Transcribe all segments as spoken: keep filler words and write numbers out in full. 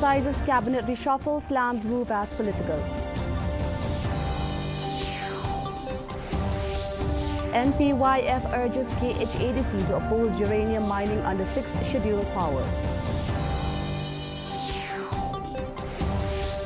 Criticizes cabinet reshuffle, slams move as political. N P Y F urges K H A D C to oppose uranium mining under sixth Schedule powers.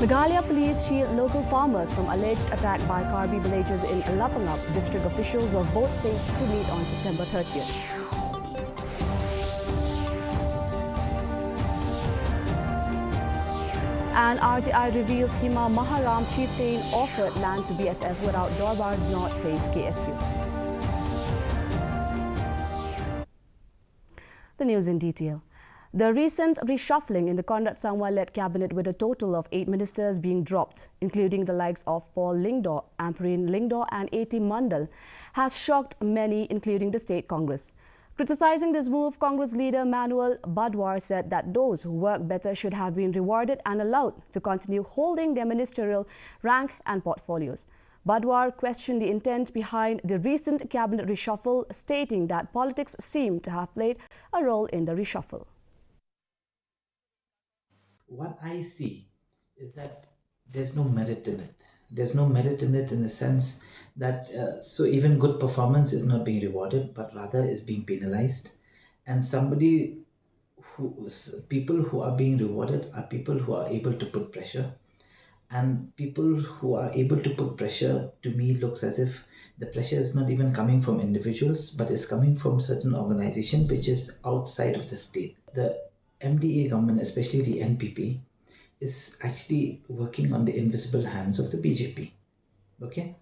Meghalaya police shield local farmers from alleged attack by Karbi villagers in Lapangap. District officials of both states to meet on September thirtieth. And R T I reveals Hima Maharam chieftain offered land to B S F without Dorbar's nod, says K S U. The news in detail. The recent reshuffling in the Conrad Sangma-led cabinet, with a total of eight ministers being dropped, including the likes of Paul Lyngdoh, Ampareen Lyngdoh, and A T Mandal, has shocked many, including the state Congress. Criticizing this move, Congress leader Manuel Badwar said that those who work better should have been rewarded and allowed to continue holding their ministerial rank and portfolios. Badwar questioned the intent behind the recent cabinet reshuffle, stating that politics seem to have played a role in the reshuffle. What I see is that there's no merit in it. There's no merit in it in the sense that, uh, so even good performance is not being rewarded, but rather is being penalized. And somebody who, s- people who are being rewarded are people who are able to put pressure. And people who are able to put pressure, to me, looks as if the pressure is not even coming from individuals, but is coming from certain organization which is outside of the state. The M D A government, especially the N P P, is actually working on the invisible hands of the B J P. Okay?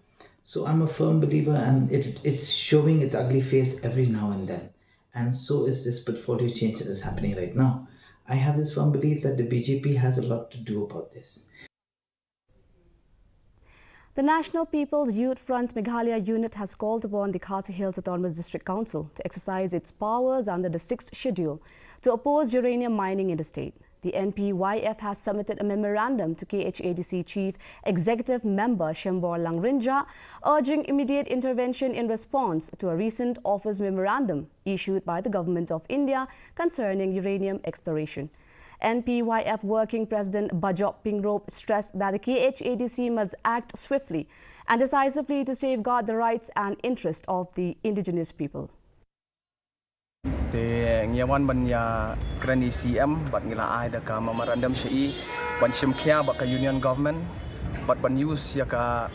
So I'm a firm believer, and it, it's showing its ugly face every now and then. And so is this portfolio change that is happening right now. I have this firm belief that the B J P has a lot to do about this. The National People's Youth Front Meghalaya unit has called upon the Khasi Hills Autonomous District Council to exercise its powers under the sixth Schedule to oppose uranium mining in the state. The N P Y F has submitted a memorandum to K H A D C Chief Executive Member Shembor Langrinjah, urging immediate intervention in response to a recent office memorandum issued by the Government of India concerning uranium exploration. N P Y F Working President Bajop Pingrop stressed that the K H A D C must act swiftly and decisively to safeguard the rights and interests of the indigenous people. Te ngi ïa wan ban ïa kren ïa i C M bad ngi la ai da ka memorandum sha i ban shim khia bad ka Union Government bad ban use ïa ka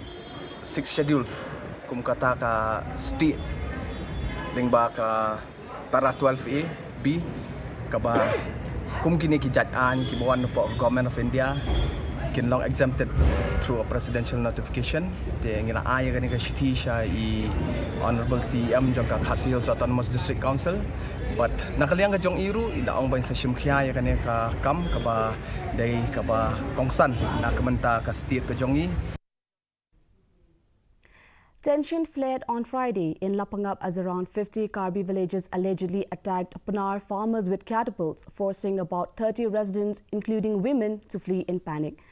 Sixth Schedule kum kata ka state lyngba ka para twelve A B kaba kum kine ki jait aiñ kiba wan napoh Government of India kin long exempted through a presidential notification. Te ngi la ai ïa kane ka shithi sha i Honourable C E M jong ka Khasi Hills Autonomous District Council. Bad na ka liang ka jong i ruh i la ong ba in sa shim khia ïa kane ka kam kaba dei kaba kongsan na ka bynta ka state ka jong i. Tension flared on Friday in Lapangap as around fifty Karbi villagers allegedly attacked Pnar farmers with catapults, forcing about thirty residents, including women, to flee in panic.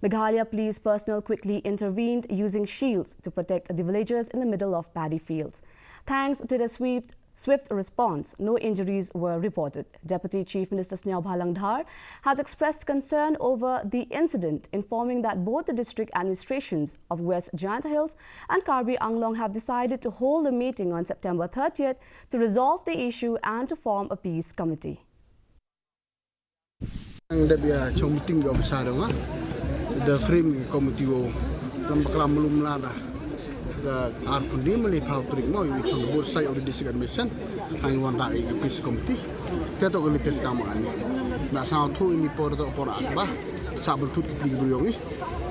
Meghalaya police personnel quickly intervened using shields to protect the villagers in the middle of paddy fields. Thanks to the swift, swift response, no injuries were reported. Deputy Chief Minister Sniawbhalang Dhar has expressed concern over the incident, informing that both the district administrations of West Jaintia Hills and Karbi Anglong have decided to hold a meeting on September thirtieth to resolve the issue and to form a peace committee. Dep ïa chong meeting ka officer nga da frame ka committee wow klam klam lum la da ka ar pun di mali pau trik mo ïa chong both side of the district administration. Ngi wan da ka peace committee. Te to ka latest ka ma ani na sa thu ini por to por at ba sa bel tut ki pli bri yong i.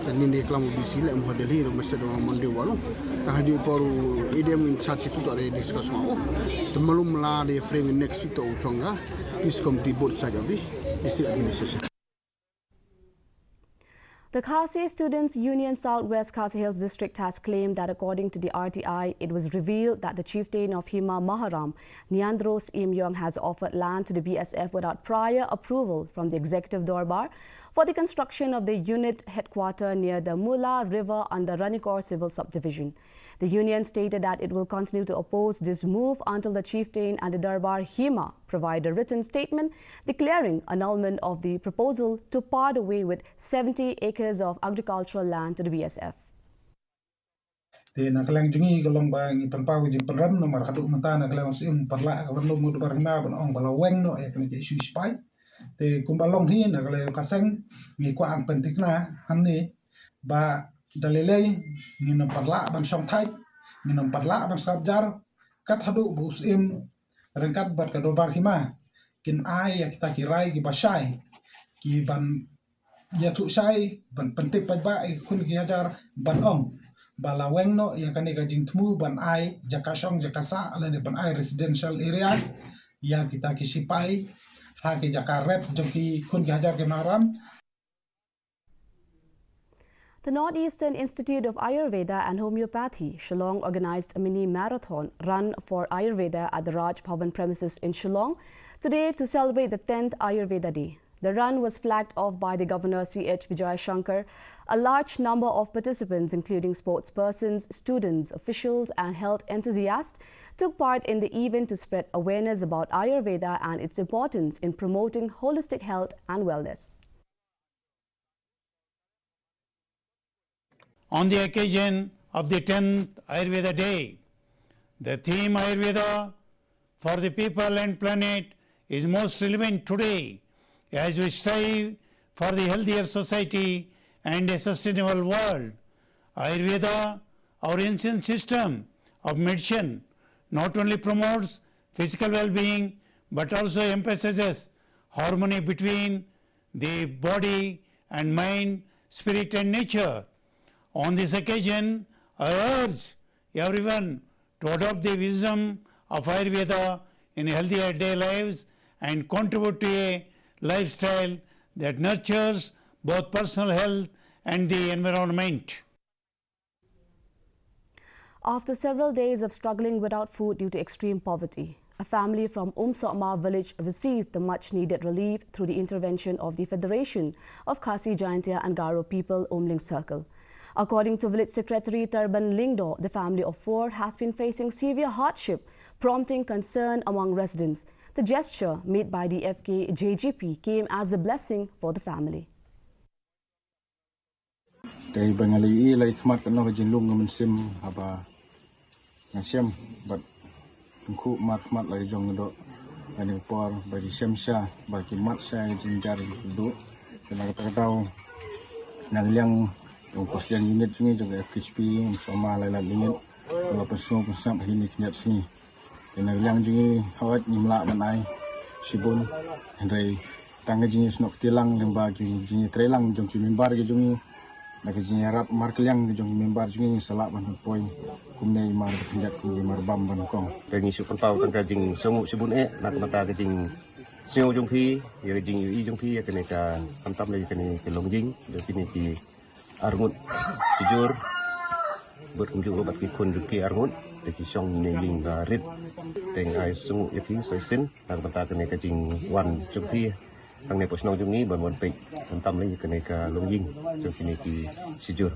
Te ni ni klam B C le mo Delhi ro mesti do Monday walu. Ta haju por idem in sa chi tu to re discuss ma o. Te malum la de frame next week to chong ga. Peace committee both side of the district administration. The Khasi Students Union South West Khasi Hills District has claimed that, according to the R T I, it was revealed that the chieftain of Hima Maharam, Niandro Syiem Yong, has offered land to the B S F without prior approval from the Executive Dorbar, for the construction of the unit headquarter near the Mula River under Ranikor Civil Subdivision. The union stated that it will continue to oppose this move until the chieftain and the Darbar Hima provide a written statement declaring annulment of the proposal to part away with seventy acres of agricultural land to the B S F. Te na ka liang jong ngi ka long ba ngi pynpaw ka jingpynrem namar haduh mynta na ka liang u Syiem u pyrshah ka ban lum u Darbar Hima ban ong ba la weng noh ïa kane ka issue sipai. Te kumba long hi na ka liang ka seng ngi kwah ban pynthikna hangne ba da lei lei ngin ym pyrshah ban shong thait, ngin ym pyrshah ban sngap jar, kat haduh ba u Syiem ryngkat bad ka Darbar Hima kin ai ïa kita ki rai kiba shai, ki ban ïathuh shai, ban pyntip paidbah ïa ki khun ki hajar ban ong ba la weng noh ïa kane ka jingthmu ban ai jaka shong jaka sah lane ban ai residential area ïa kita ki sipai ha ki jaka rep jong ki khun ki hajar ki maram. The Northeastern Institute of Ayurveda and Homeopathy, Shillong, organized a mini marathon run for Ayurveda at the Raj Bhavan premises in Shillong today to celebrate the tenth Ayurveda Day. The run was flagged off by the Governor C H Vijayashankar. A large number of participants, including sports persons, students, officials, and health enthusiasts, took part in the event to spread awareness about Ayurveda and its importance in promoting holistic health and wellness. On the occasion of the tenth Ayurveda Day, the theme Ayurveda for the people and planet is most relevant today as we strive for the healthier society and a sustainable world. Ayurveda, our ancient system of medicine, not only promotes physical well-being but also emphasizes harmony between the body and mind, spirit and nature. On this occasion, I urge everyone to adopt the wisdom of Ayurveda in healthier day lives and contribute to a lifestyle that nurtures both personal health and the environment. After several days of struggling without food due to extreme poverty, a family from Umsohma village received the much needed relief through the intervention of the Federation of Khasi Jaintia and Garo People Umling Circle. According to village secretary Tarban Lyngdoh, the family of four has been facing severe hardship, prompting concern among residents. The gesture made by the F K J G P came as a blessing for the family. Te ba nga la ïohi la i khmat katno ka jinglong ka mynsiem haba nga shem bad tyngkhuh markhmat la i jong nga doh. Kane ka por ba ki shem sha ba ki mad sha ka jingjar ki duh. Te na kata ka daw na ka liang jong ka President Unit jong ngi jong ka F K J P, Umsohma Lailat Lyngit, la pynsngew pynsngew ha kine ki khyndiat sngi. Te na ka liang jong ngi hooid ngim lah ban ai shibun, hynrei tang ka jingïasnoh kti lang lyngba ki jingïatreilang jong ki member ki jong ngi, na ka jingïarap markylliang ki jong ki member jong ngi, sa lah ban poi kumne i mar ba khyndiat kum i mar bam ba nyngkong. Te ngi shu pynpaw tang ka jingsngewnguh shibun eh na ka bynta ka jingsngew jong phi, ïa ka jingïohi jong phi ïa kane ka, khamtam ïa kane ka longïing jong kine ki arngut shijur bad kumjuh ruh bad ki khun jong ki arngut, te ki shong ne ïing ba rit. Te nga ai sngewnguh ïa phi sa shisien na ka bynta kane ka jingwan jong phi hangne hapoh shnong jong ngi ban wan peit khamtam lei kane ka longïing jong kine ki shijur.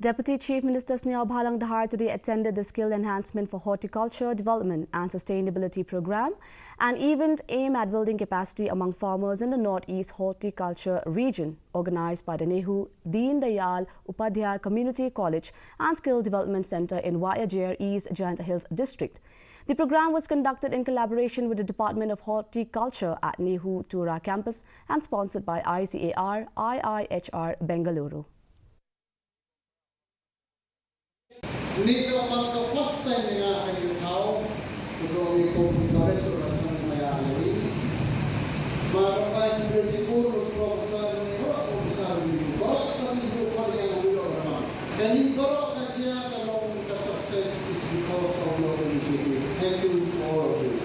Deputy Chief Minister Sniawbhalang Dhar today attended the Skill Enhancement for Horticulture Development and Sustainability Programme, an event aimed at building capacity among farmers in the Northeast Horticulture Region, organised by the NEHU Deen Dayal Upadhyay Community College and Skill Development Centre in Wahya Jher East Jaintia Hills District. The programme was conducted in collaboration with the Department of Horticulture at NEHU Tura Campus and sponsored by I C A R I I H R Bengaluru. Nito pang ka first time nga ka yu thaw, ko do mi ko pu pare so ra sang maya ni. Ma ka pai ni bre school ko professor ni ko professor ni ko sa ni ko ko yang ni ko ma. Kani ko ka jia ka long ka success is because of your initiative. Thank you to all of you.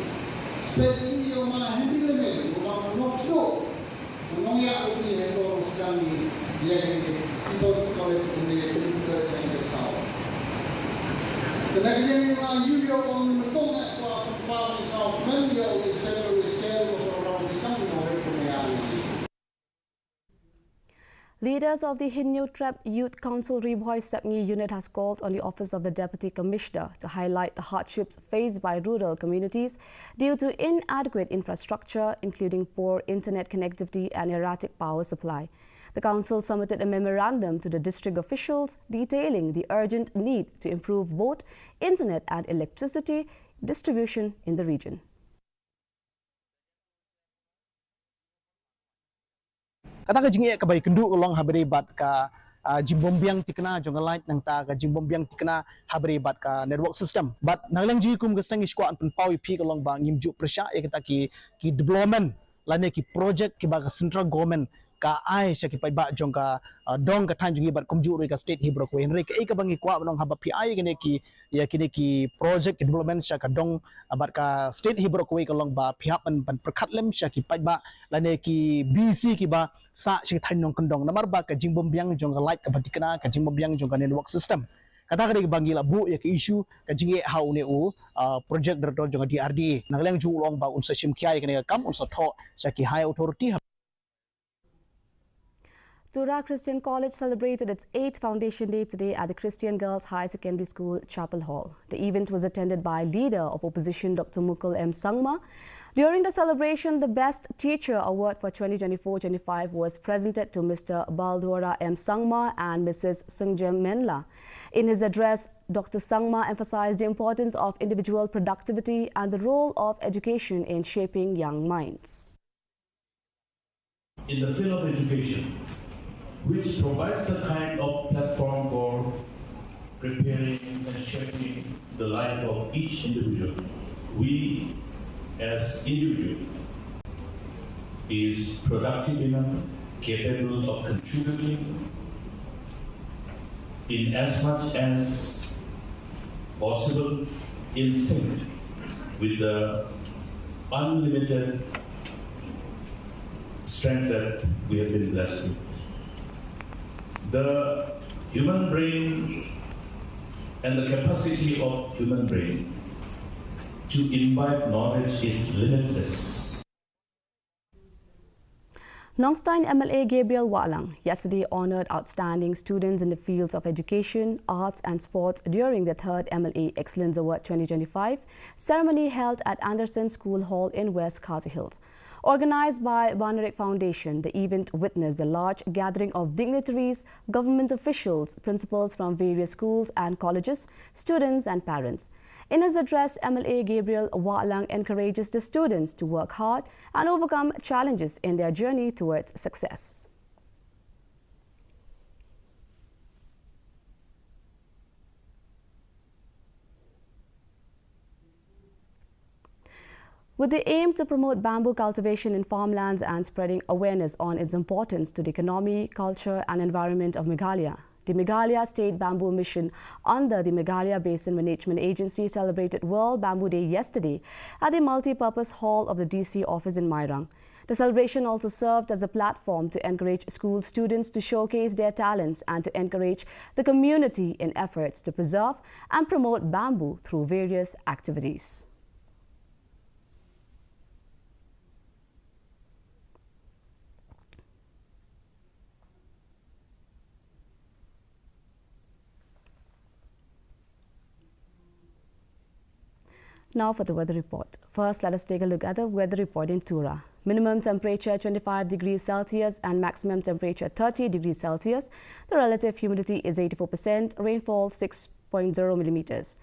Especially your ma Henry Lemel, your ma Nokso. Nong ïa u ti he to skang ni ïa ke People's College in the People's College in the Town. The next thing you know, you your own metong at kwa pa ni sa men ïa u ti se ro se ro ko ro ti kam no he ko ïa ni. Leaders of the Hynñiewtrep Youth Council Ri Bhoi Sepngi unit has called on the Office of the Deputy Commissioner to highlight the hardships faced by rural communities due to inadequate infrastructure, including poor internet connectivity and erratic power supply. The council submitted a memorandum to the district officials detailing the urgent need to improve both internet and electricity distribution in the region. Kata ka jingeh kaba ïakynduh ka long ha bynta bad ka, ah, jingbymbiang thikna jong ka light, nangta ka jingbymbiang thikna ha bynta bad ka network system. Bad na liang jong ngi kum ka seng ngi sngewkwah ban pynpaw ïa phi ka long ba ngim ju pyrshah ïa kita ki, ki development lane ki project kiba ka central government ka ai sha ki paidbah jong ka, ah, dong ka thaiñ jong ngi bad kumjuh ruh ïa ka state hi baroh kawei. Hynrei kaei kaba ngi kwah ban ong, haba phi ai ïa kine ki, ïa kine ki project ki development sha ka dong, ah, bad ka state hi baroh kawei, ka long ba phi hap ban, ban pyrkhat lem sha ki paidbah lane ki B C kiba sah sha ki thaiñ nongkyndong, namar ba ka jingbymbiang jong ka light kaba thikna, ka jingbymbiang jong ka network system. Kata ka dei kaba ngi la buh ïa ka issue, ka jingeh ha une u, ah, project director jong ka D R D A. Na liang jong u la ong ba un sa shim khia ïa kane ka kam, un sa thoh sha ki high authority. Tura Christian College celebrated its eighth Foundation Day today at the Christian Girls Higher Secondary School Chapel Hall. The event was attended by Leader of Opposition Doctor Mukul M Sangma. During the celebration, the Best Teacher Award for twenty twenty-four twenty-five was presented to Mister Baldwara M Sangma and Missus Sungjem Menla. In his address, Doctor Sangma emphasized the importance of individual productivity and the role of education in shaping young minds. In the field of education, which provides the kind of platform for preparing and shaping the life of each individual. We, as individual, is productive enough, capable of contributing in as much as possible, in sync with the unlimited strength that we have been blessed with. The human brain and the capacity of human brain to imbibe knowledge is limitless. Nongstoiñ M L A Gabriel Wahlang yesterday honored outstanding students in the fields of education, arts and sports during the third M L A Excellence Award twenty twenty-five ceremony held at Anderson School Hall in West Khasi Hills. Organized by Banarik Foundation, the event witnessed a large gathering of dignitaries, government officials, principals from various schools and colleges, students and parents. In his address, M L A Gabriel Wahlang encourages the students to work hard and overcome challenges in their journey towards success. With the aim to promote bamboo cultivation in farmlands and spreading awareness on its importance to the economy, culture and environment of Meghalaya, the Meghalaya State Bamboo Mission under the Meghalaya Basin Management Agency celebrated World Bamboo Day yesterday at the multi-purpose hall of the D C office in Mairang. The celebration also served as a platform to encourage school students to showcase their talents and to encourage the community in efforts to preserve and promote bamboo through various activities. Now for the weather report. First, let us take a look at the weather report in Tura. Minimum temperature twenty-five degrees Celsius and maximum temperature thirty degrees Celsius. The relative humidity is eighty-four percent. Rainfall six point zero millimeters.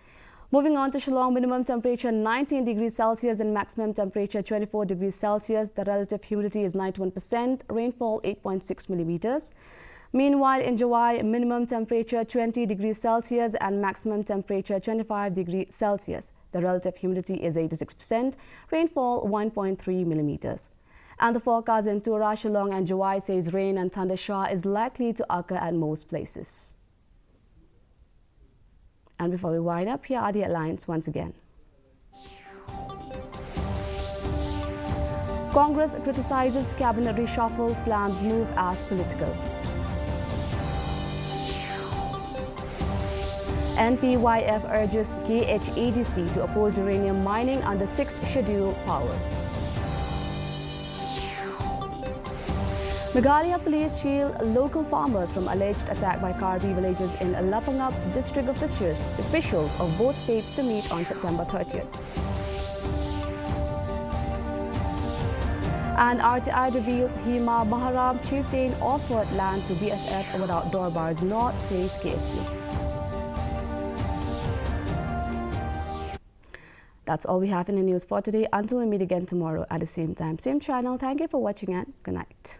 Moving on to Shillong, minimum temperature nineteen degrees Celsius and maximum temperature twenty-four degrees Celsius. The relative humidity is ninety-one percent. Rainfall eight point six millimeters. Meanwhile, in Jowai, minimum temperature twenty degrees Celsius and maximum temperature twenty-five degrees Celsius. The relative humidity is eighty-six percent. Rainfall one point three millimeters. And the forecast in Tura, Shillong and Jowai says rain and thunder shower is likely to occur at most places. And before we wind up, here are the headlines once again. Congress criticizes cabinet reshuffle, slams move as political. N P Y F urges K H A D C to oppose uranium mining under sixth Schedule powers. Meghalaya police shield local farmers from alleged attack by Karbi villagers in Lapangap. District officials, officials of both states to meet on September thirtieth. And R T I reveals Hima Baharam chieftain offered land to B S F without Dorbar's nod, says K S U. That's all we have in the news for today. Until we meet again tomorrow at the same time, same channel. Thank you for watching and good night.